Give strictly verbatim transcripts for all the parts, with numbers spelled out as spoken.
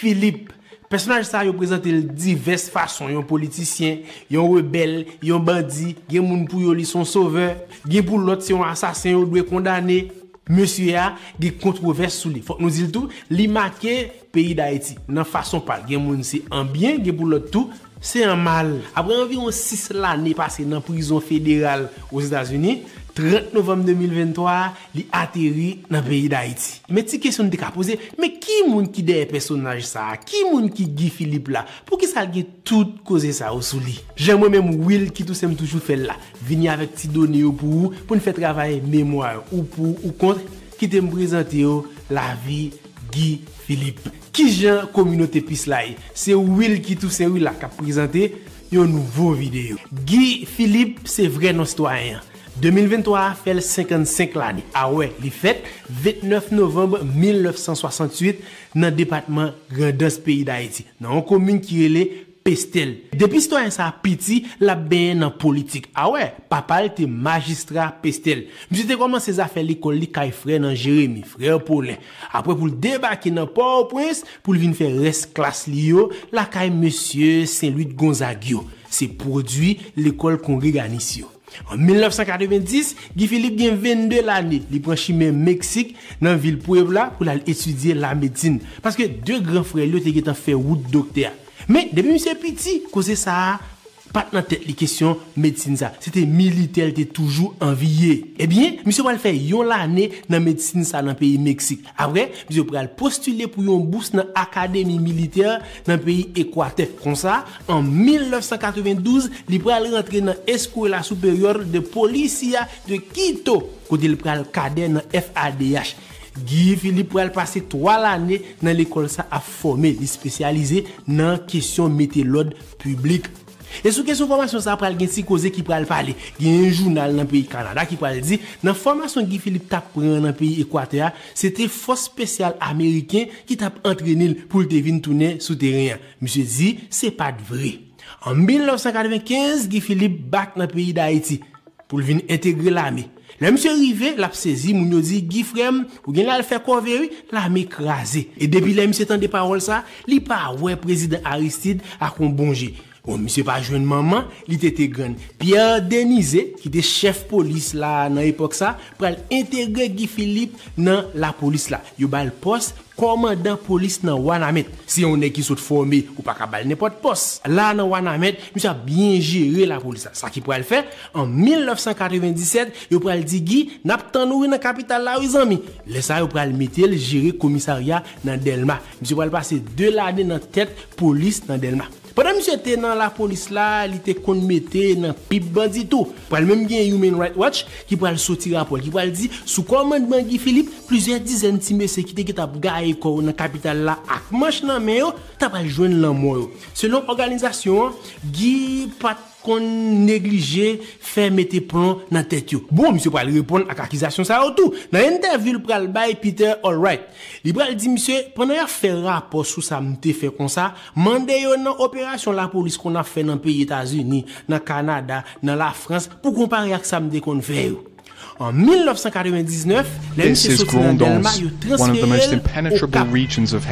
Philippe. Pèsonaj sa yo prezante l divès fason, yon politisyen, yon rebèl, yon bandi, gen moun pou yo li se yon sovè, gen pou lòt se yon asasen yo dwe kondane. Mesye a gen kontwovès sou li. Fòk nou di l tou, li make peyi Dayiti nan fason pa l. Gen moun se an byen, gen pou lòt tou, se an mal. Apre anviwon sis lane pase nan prizon federal Ozetazini, trant novanm de mil venntwa a, li ateri nan peyi Dayiti. Men ti kesyon n te ka poze, men ki moun ki dèyè pèsonaj sa a? Ki moun ki Guy Philippe la? Poukisa l gen tout koze sa yo sou li? Jan mwen menm Wilky Toussaint m toujou fè l la, vini avèk ti done yo pou ou, pou n fè travay memwa yo, ou pou ou kont, kite m prezante yo lavi Guy Philippe. Kijan kominote Peace la ye? Se Wilky Toussaint wi la k ap prezante yon nouvo videyo. Guy Philippe se vrè non sitwayen an. De mil venntwa a fè l senkannsenk lane. Awè, li fèt vennèf novanm mil nèf san swasantuit nan depatman Grandans peyi Dayiti, nan yon komin ki rele Pestèl. Depi sitwayen sa a piti, l ap benyen nan politik. Awè, papa l te majistra Pestèl. Misye te kòmanse zafè lekòl li kay frè nan Jeremi, frè Polin. Apre pou l debake nan Pòtoprens, pou l vin fè rès klas li yo lakay mesye Sen Lwi Gonzag yo. Se pwodui lekòl kongreganis yo. An mil nèf san katrevenndis, Guy Philippe gen vennde lane. Li pran chimen Meksik nan vil Puebla pou l al etidye lamedsin. Paske de gran frè l yo te gentan fè wout doktè a. Men, depi misye piti, koze sa a pa t nan tèt li kesyon medsin sa. Se te militè l te toujou anvi ye. Ebyen, misye pral fè yon lane nan medsin sa nan peyi Meksik. Apre, misye pral postile pou yon bous nan akademi militè nan peyi Ekwatè. Konsa, an mil nèf san katrevendouz, li pral rantre nan Escuela Superior de Policía de Quito, kote l pral kadè nan F A D H. Guy Philippe pral pase twa lane nan lekòl sa ap fòme. Li espesyalize nan kesyon mete lòd piblik. E sou kesyon fòmasyon sa, pral gen ti koze ki pral pale. Gen yon jounal nan peyi Kanada ki pral di, nan fòmasyon Guy Philippe t ap pran nan peyi Ekwatè a, se te fòs espesyal ameriken ki t ap antrene l pou l te vin tounen sou teren an. Misye di, se pa t vre. An mil nèf san katrevenkenz, Guy Philippe back nan peyi Dayiti pou l vin entegre lame. Lè misye rive, l ap sezi, moun yo di, Guy frè m, ou genlè al fè kòve wi, lame kraze. E depi lè misye tande pawòl sa, li pa wè prezidan Aristide ak yon bon je. Bon, misye pa jwenn manman, li te te grann. Pierre Denizé, ki te chèf polis la nan epòk sa, pral entegre Guy Philippe nan lapolis la. Yo ba l pòs kòmandan polis nan Wanament. Se yon nèg ki sot fòme, ou pa ka ba l nenpòt pòs. La nan Wanament, misye ap byen jere lapolis la. Sa ki pral fè, an mil nèf san katrevenndisèt, yo pral di Guy, n ap tann ou wi nan kapital la wi zanmi. Lè sa yo pral mete l jere komisarya nan Dèlma. Misye pral pase de lane nan tèt polis nan Dèlma. Pandan misye te nan lapolis la, li te konn mete nan pip bandi tou. Pral menm gen Human Rights Watch ki pral soti rapò l, ki pral di, sou kòmandman Guy Philippe, plizyè dizèn ti mesye ki te gentan ap gaye kò yo nan kapital la ak manch nan men yo, ta pral jwenn lanmò yo. Selon òganizasyon an, Guy pa t konn neglije fè mete plon nan tèt yo. Bon, misye pral reponn ak akizasyon sa yo tou. Nan entèvyou l pral bay Peter Allwright, li pral di misye, pandan y ap fè rapò sou sa m te fè konsa, mande yo nan operasyon lapolis konn ap fè nan peyi Etazini, nan Kanada, nan Lafrans, pou konpare ak sa m te konn fè yo. An mil nèf san katrevendiznèf, lè misye soti nan Dèlma, yo transfere l Okap,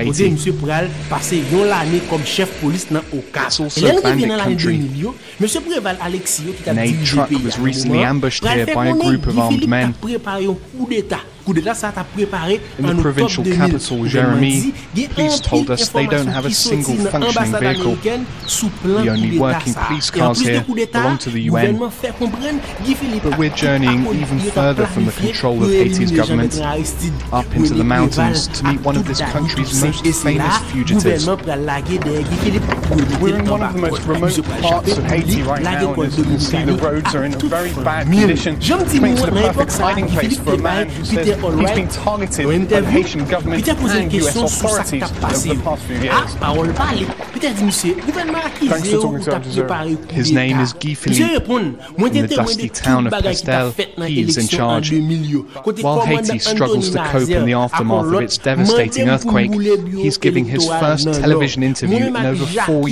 kote misye pral pase yon lane kòm chèf polis nan Okap. E lè n rive nan lane de mil yo, mesye Préval Alexis yo ki t ap dirije peyi a nan moman an, pral fè konnen Guy Philippe t ap prepare yon koudeta. Koudeta sa a t ap prepare an oktòb de mil. Gouvènman di gen anpil enfòmasyon ki soti nan anbasad amerikèn sou plan koudeta sa a. E anplis de koudeta, gouvènman fè konprann Guy Philippe ak tout akòli yo t ap planifye pou yo elimine Jean-Bertrand Aristide, René Préval ak tout Dany Toussaint. E se la, gouvènman pral lage dèyè Guy Philippe pou yo mete l anba kòd. Misye pral chape pou li, lage kòl Dominikani ak tout fanmi l. Jan m di nou an, nan epòk sa a, Guy Philippe te bay Peter Allwright yon entèvyou, Peter poze l kesyon sou sa k t ap pase yo. A, pawòl pale. Tèt misye, gouvènman akize yo ou t ap prepare koudeta. Misye reponn, mwen te temwen de tout bagay ki t ap fèt nan eleksyon an de mil yo, kote kòmandan Anthony Nazaire ak yon lòt mande m pou m boule biwo elektoral nan Nò. Mwen menm ak Jacquino,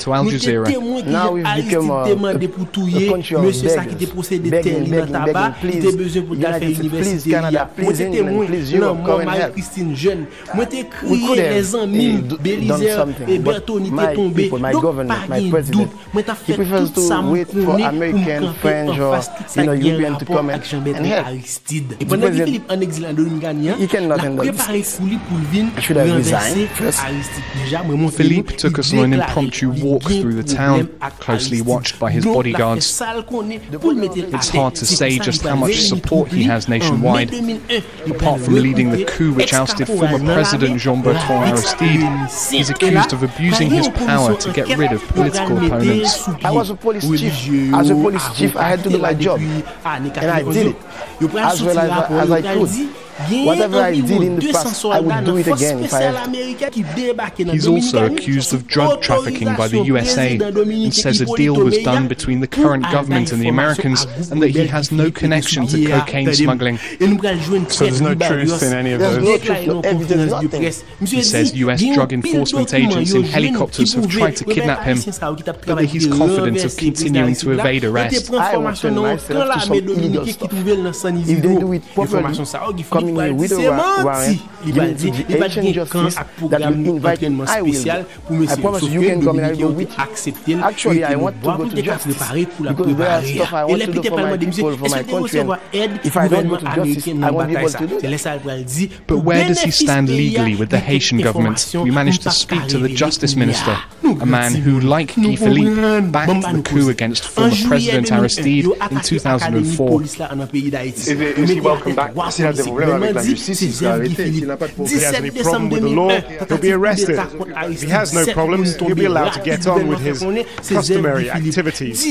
nou te temwen kijan Aristide te mande pou touye mesye sa ki te posede tè li nan Taba, li te bezwen pou l t al fè inivèsite li a. Mwen te temwen lanmò Marie Christine Jeune. Mwen te kriye lèzanmi m, Belizaire e Bertony te tonbe. Donk, pa gen dout, mwen t ap fè tout sa m konnen pou m kanpe anfas tout sa ki gen rapò ak Jean Bertrand Aristide. E pandan Guy Philippe an egzil an Dominikani an, l ap prepare kou li pou l vin ranvèse Aristide. Deja, mwen montre nou, li deklare li gen pwoblèm ak Aristide. Donk, l ap fè sa l konnen pou l mete l atè. Se pou sa li pral veye li twoup li an me de mil en. Apart from leading the coup which ousted former President Jean Bertrand Aristide, he's accused of abusing his power to get rid of political opponents. I was a police chief. As a police chief, I had to do my job. And I did it. As well as, as I could. Whatever I did in the past, I would do it again if I have to. He's also accused of drug trafficking by the U S A and says a deal was done between the current government and the Americans and that he has no connection to cocaine smuggling. So there's no truth in any of those. He says U S drug enforcement agents in helicopters have tried to kidnap him, but that he's confident of continuing to evade arrest. I will turn myself to some idiots. If they do it properly, coming here with a wa-, warrant, giving to the Haitian justice that will invite me, I will go. I promise you, you can go, me, I go with you. Actually, I want to go to justice because there are stuff I want to do for my people, for my country, and if I don't go to justice, I won't be able to do that. But where does he stand legally with the Haitian government? We managed to speak to the justice minister, a man who, like Guy Philippe, backed the coup against former President Aristide in two thousand four. Is he welcome back? S'il a des problèmes avec la justice, il sera arrêté. S'il n'a pas de problème, he has no problems, he'll be allowed to get on with his customary activities.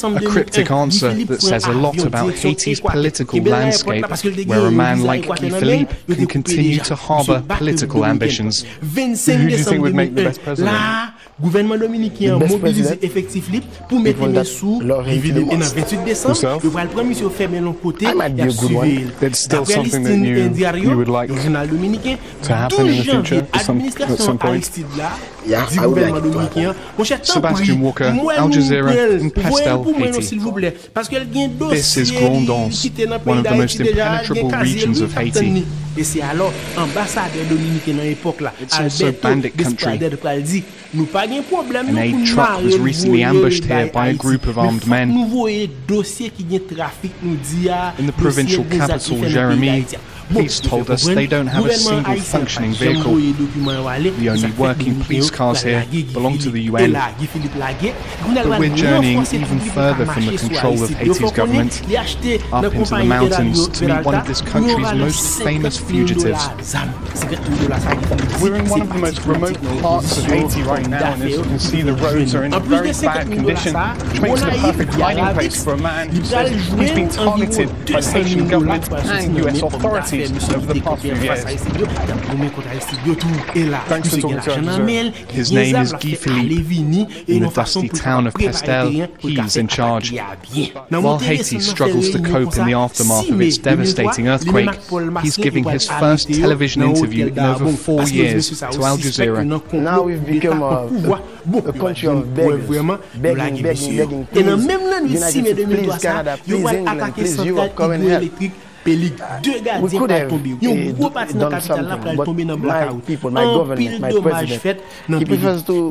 A cryptic answer that says a lot about Haiti's political landscape, where a man like Guy Philippe can continue to harbor political ambitions. Who do you think would make the best president? Gouvènman dominiken an mobilize efektif li pou mete men sou Guy Philippe. E nan venntuit desanm, yo pral pran misye, yo fèmen l yon kote, y ap siveye l. Daprè listin Diario, yon jounal dominiken, douz janvye, administrasyon Aristide la di gouvènman dominiken an, monchè, tanpri, m wè nou pral voye l pou mwen non, silvouplè. Paske l gen dosye li kite nan peyi Dayiti deja, l gen kazye l, wi, k ap tann li. E se alò, anbasadè dominiken nan epòk la, Alberto Desbrader, pral di, nou pa gen pwoblèm non pou n mare l, voye l bay Ayiti. Men fòk nou voye dosye ki gen trafik nou di a, dosye de zam ki fèt nan peyi Dayiti a. Bon, misye konprann, gouvènman ayisyen an pa janm voye dokiman yo ale, e sa k fè dominiken yo pral lage Guy Philippe. E la, Guy Philippe lage. Kounye a l pral ranfòse pou Guy Philippe pa mache sou Ayiti. Yo fè konnen li achte nan konpayi Peralta pou yon valè senkant mil dola zam. Senkant mil dola sa Guy Philippe di se pati politik nan opozisyon an. Fòm dafè yo ki vin jwenn. Anplis de senkant mil dola sa, Gonayiv, via Lavix, li pral jwenn anviwon de san mil dola ki pral soti nan men fòm dafè misye ki te kanpe anfas Aristide yo, ki t ap goumen kont Aristide yo tou. E la, misye gen lajan nan men l, li gen zam, l ap fè ale vini, e yon fason pou l kapab prepare teren pou l ka fè atak li a byen. Nan monte desann nan fè reyinyon konsa, sis me de mil twa, li menm ak Paul Marcelin, yo pral arete yo nan otèl Dabong, paske yo di mesye sa yo sispèk yo nan konplo, koudeta kont pouvwa. Bon, yo pa t janm kwè vrèman yo lage mesye yo. E nan menm lannwit sis me de mil twa sa, yo pral atake santral idwoelektrik Pelig. De gadyen pral tonbe. Yon gwo pati nan kapital la pral tonbe nan blakawout. Anpil domaj fèt nan peyi.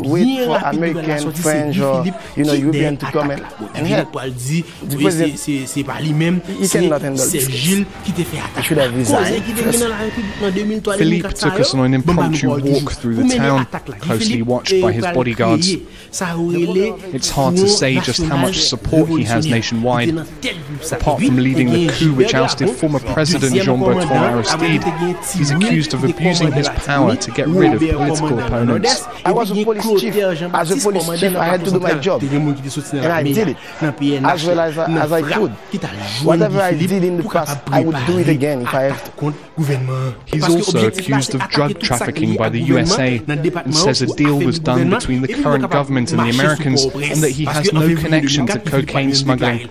Byen rapid, nouvèl la soti, se Guy Philippe ki dèyè atak la. Bon, Guy Philippe pral di, wi, se, se, se pa li menm, se Serge Gilles ki te fè atak la. Koze ki te gen nan Larepiblik nan de mil twa, de mil kat sa yo, ban m ba nou pawòl toujou. Pou mennen atak la, Guy Philippe, e, pral kreye sa yo rele Fwon Nasyonal Revolisyonè. Li te nan tèt gwoup sa. Epi, te gen Pierre Dragon, dezyèm kòmandan, apre li te gen Ti Wi ki te kòmandan Latibonit, Robert kòmandan nan Nòdès, epi gen Clotaire Jean-Baptiste kòmandan nan Pòsantral. Te gen moun ki te soti nan lame a, nan P N H la, nan FRAPP, ki t al jwenn Guy Philippe pou kapab prepare atak kont He's also accused of drug trafficking by the U S A and says a deal was done between the current government and the Americans and that he has no connection to cocaine smuggling.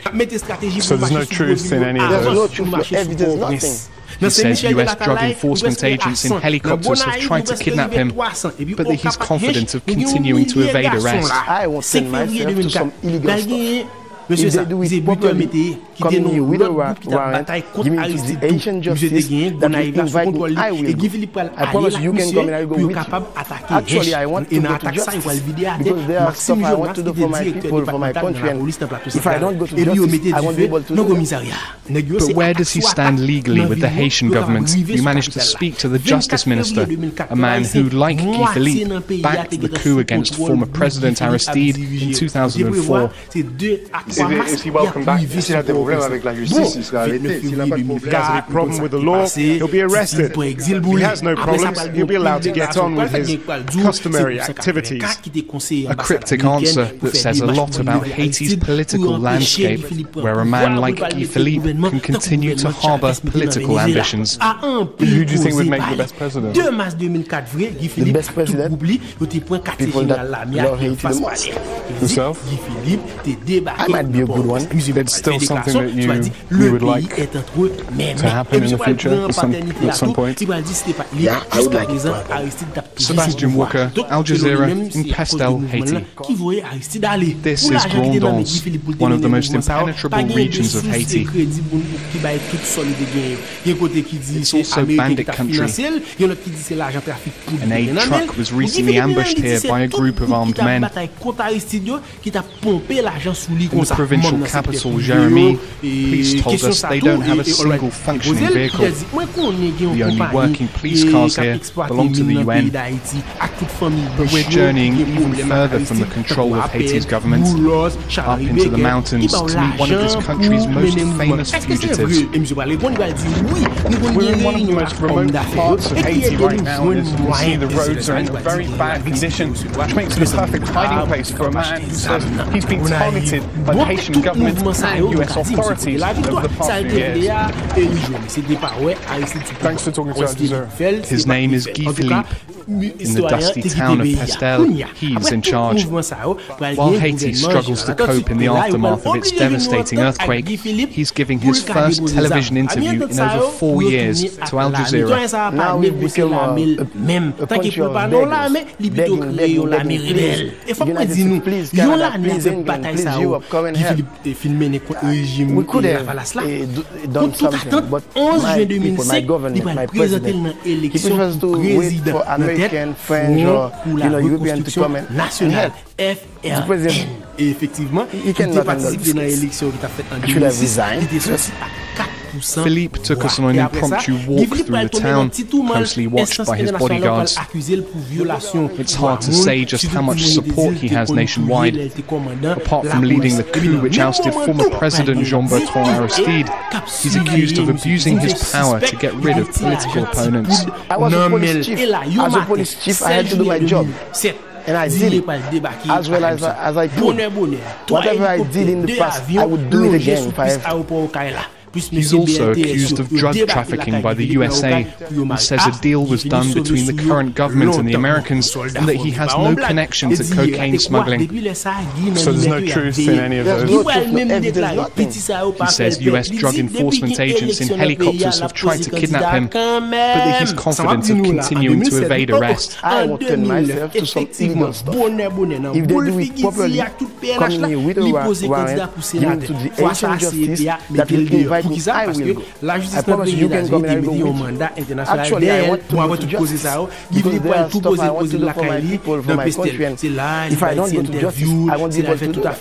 So there's no truth in any of those? He says U S drug enforcement agents in helicopters have tried to kidnap him, but that he's confident of continuing to evade arrest. I won't send myself to some illegal stuff. If they do it properly, come in here with a warrant, give me to the Haitian justice that will invite me, I will go. I promise you, you can come and I will go with you. Actually, I want to go to justice because there are stuff I want to do for my people, for my country, and if I don't go to justice, I won't be able to do that. But where does he stand legally with the Haitian government? We managed to speak to the justice minister, a man who, like Guy Philippe, backed the coup against former President Aristide in two thousand four. Is he welcome back? Si l a de pwoblèm avèk lajistis, li ka rete. Si l a pa de pwoblèm, Has any problem with the law, he'll be arrested. If he has no problems, he'll be allowed to get on with his customary activities. A cryptic answer that says a lot about Haiti's political landscape, where a man like Guy Philippe can continue to harbor political ambitions. Who do you think would make the best president? The best president? People that love Haiti the most. Yourself? I might be a good one. It's still something that you, you would like to happen in the future? At some, at some point? Sebastian Walker, Al Jazeera, in Pestel, Haiti. This is Grand'Anse, one of the most impenetrable regions of Haiti. It's also bandit country. An aid truck was recently ambushed here by a group of armed men. In the provincial capital, Jeremie, police told us they don't have a single functioning vehicle. The only working police cars here belong to the U N. But we're journeying even further from the control of Haiti's government, up into the mountains to meet one of this country's most famous fugitives. We're in one of the most remote parts of Haiti right now, and as you can see, the roads are in a very bad condition, which makes it a perfect hiding place for a man who says he's been targeted by the Haitian government and U S authorities over the past few years. Thanks for talking to Al Jazeera. His name is Guy Philippe. In the dusty town of Pestel, he's in charge. While Haiti struggles to cope in the aftermath of its devastating earthquake, he's giving his first television interview in over four years to Al Jazeera. Now we've become a, a, a country of beggars, begging, begging, begging, please. United to please Canada, please England, please Europe, come and help. We could have, eh, do, done something, but my people, my government, my president, he prefers to wait for American friends or, you know, European to come and, and help. The president, he cannot handle this case. He should have resigned first. Philippe took us on an impromptu walk through the town, closely watched by his bodyguards. It's hard to say just how much support he has nationwide. Apart from leading the coup which ousted former President Jean-Bertrand Aristide, he's accused of abusing his power to get rid of political opponents. I was a police chief, I had to do my job. And I did it, as well as, as I could. Whatever I did in the past, I would do it again if I have to. He's also accused of drug trafficking by the U S A and says a deal was done between the current government and the Americans and that he has no connection to cocaine smuggling. So there's no truth in any of those? He says U S drug enforcement agents in helicopters have tried to kidnap him, but that he's confident of continuing to evade arrest. I won't turn myself to some illegal stuff. If they do it properly, come in here with a wa-, warrant, give it to the Haitian justice that will invite me, I will go. I promise you, you can come and I will go with you. Actually, I want to go to justice because there are stuff I want to do for my people, for my country, and if I don't go to justice, I won't be able to do that.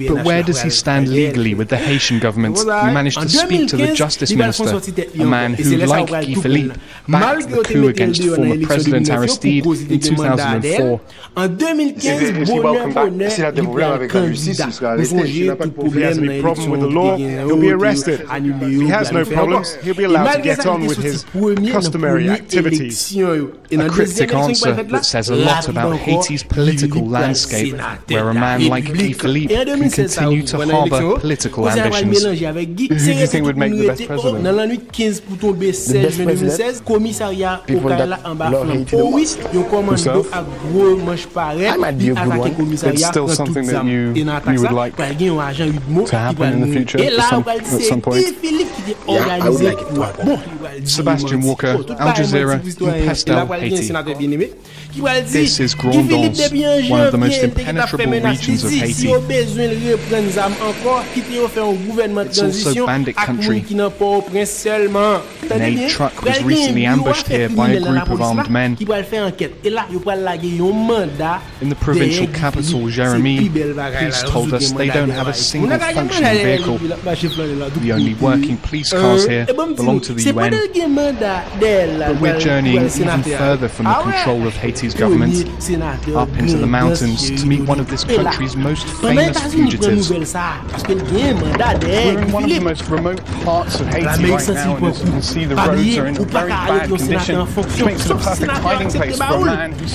But where does he stand legally with the Haitian government? We managed to speak to the justice minister, a man who, like Guy Philippe, backed the coup against former President Aristide in two thousand four. An de mil kenz, bonè bonè, li pral kandida. Nou sonje tout pwoblèm nan eleksyon ki te genyen yo, te yo, anile yo, pou al fè ankò. E malgre sa, li te soti premye nan premye eleksyon yo. E nan dezyèm eleksyon ki pral fèt la, rapid ankò, Guy Philippe pral senatè Larepiblik. E an de mil sèz sa yo, pandan eleksyon yo, José a pral melanje avèk Guy, se rete tout moun rete, o, nan lannwit kenz pou tonbe sèz jen de mil sèz, komisarya Okay la anba flanm Powis, yon kòmando ak gwo manch parèt, li atake komisarya, pran tout zam. E nan atak sa, pral gen yon ajan UDMO ki pral mouri. E la, yo pral di se Guy Philippe ki te òganize kou a. Bon, li pral di, li manti. Bon, tout bagay manti pou sitwayen an. E la, pral gen senatè Bien-Aimé ki pral di, Guy Philippe depi an janvye, li te gentan fè menas, li di, si yo bezwen l reprann zam ankò, kite yo fè yon gouvènman tranzisyon ak moun ki nan Pòtoprens sèlman. Tande byen, pral gen yon biro afè kriminèl lapolis la ki pral fè ankèt. E la, yo pral lage yon manda dèyè Guy Philippe. Se pi bèl bagay la, yo sot gen manda dèyè Guy Philippe. Moun nan ka gen manda dèyè Guy Philippe, l ap mache flannen la tout kote. E ban m di nou, se pandan l gen manda dèyè l la, l pral, l pral senatè a. A wè, premye senatè grandans Jeremi Rivers. E la, pandan Etazini pran nouvèl sa a, paske l gen manda dèyè Guy Philippe. Lamerik santi l pran kou. Pa bliye, ou pa ka ale pou yon senatè an fonksyon, sòf si senatè a aksepte ba ou l.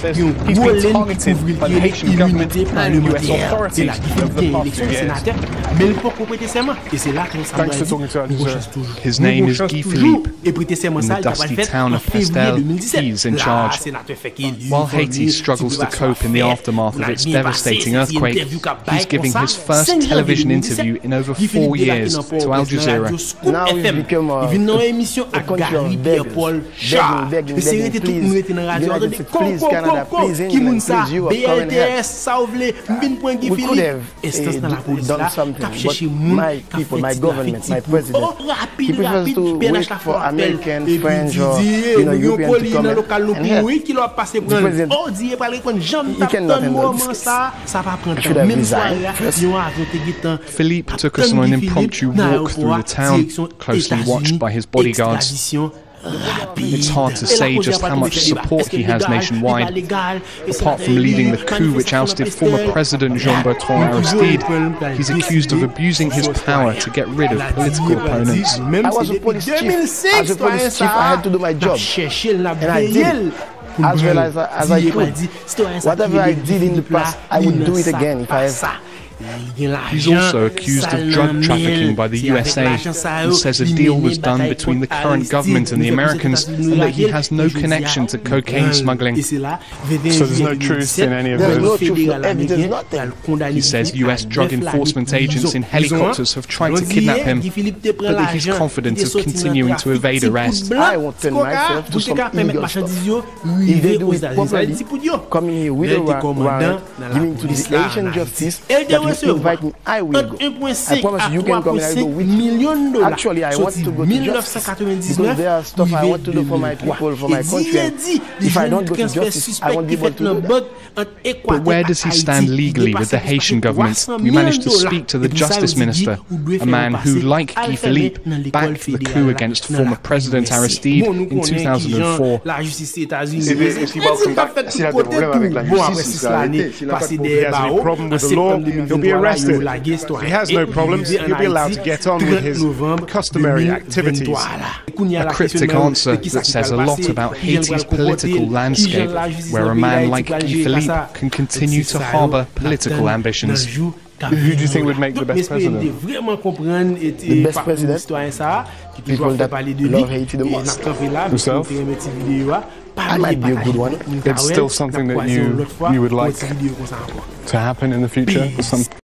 Gen yon gwo lenn ki kouvri l ki rele iminite palemantè. Se la Guy Philippe genyen eleksyon senatè, men l poko prete sèman. E se la Trump sa pral di, nou gon chans toujou. Nou gon chans toujou. E prete sèman sa, li ta pral fèt an fevriye de mil disèt. La, senatè fèk eli, li vòlè, ti bagay sa ap byen pase, se ti entèvyou k ap bay konsa. Senk janvye de mil disèt, Guy Philippe debake nan Pòtoprens nan radyo Scoop F M. Li vin nan yon emisyon ak Gary Pierre Paul Char. Yo se rete tout moun rete nan radyo a, tande, ko, ko, ko, ko, ki moun sa? B L T S, sa w vle? M vin pran Guy Philippe. Enstans nan lapolis la k ap chèche moun k ap fè ti trafik ti pwo. O, rapid, rapid, P N H la fè yon apèl epi di, di, e, nou gen yon koli nan lokal nou pou ou, wi, kilè w ap pase pran l? O, di, e pral reponn, jan m t ap tann moman sa, sa pa pran tan. Menm sware a, yon avyon te gentan ap tann Guy Philippe nan ayewopò a, direksyon Etazini, ekstradisyon rapid. E la, kounye a, pa t ap fè deba. Èske l legal? Li pa legal? E senatè eli, manifestasyon nan Estelle, li toujou reprann l, pral deside. Yo la di, e pral di, menm si depi de mil senk, sitwayen sa a, n ap chèche l, n ap veye l. Kounye a, yo di, e pral di, sitwayen sa ki rele Guy Philippe la, li nan sa k pa sa. Li gen lajan sal nan men l. Se avèk lajan sa yo li mennen batay kont Aristide. Depi se pou sa Etazini lage l, José a pran l. E se la, venteyen jiyè de mil disèt, Tribinal Federal Ameriken pral kondane Guy Philippe a nèf lane prizon. Yo di Guy Philippe te pran lajan ki te soti nan trafik ti poud blan, ti koka, pou te ka pèmèt machandiz yo rive Ozetazini. Sa vle di ti poud yo. Lè l te kòmandan nan lapolis la ann Ayiti. E l te resevwa ant en pwen senk a twa pwen senk milyon dola soti mil nèf san katrevendiznèf rive de mil twa. E di, e di, li jwenn transfè sispèk ki fèt nan bank ant Ekwatè ak Ayiti ki depase plis pase twa san milyon dola. Epi sa yo di Guy ou dwe fè yon pase al fè men nan lekòl federal la nan Lapolis. Bon, nou konnen kijan lajistis Etazini ye. Menm si l t ap fèt tout kote tou, bon, apre sis lane pase dèyè bawo, an septanm de mil venntwa la, yo lage sitwayen an. Epi li rive ann Ayiti trant novanm de mil venntwa la. Kounye a la kesyon nan yo, se kisa ki pral pase, kijan l pral konpòte l, kijan lajistis nan peyi Dayiti pral jere ka sa. Se sa yo n ap tann nan jou k ap vini yo la. Donk, m espere n te vrèman konprann e, e pakou sitwayen sa a, ki toujou ap fè pale de li. E n ap kanpe la, mesye, m te renmen ti videyo a. Pa bliye pataje l pou lòt moun ka wè l. N ap kwaze yon lòt fwa pou yon ti videyo konsa ankò. Peace.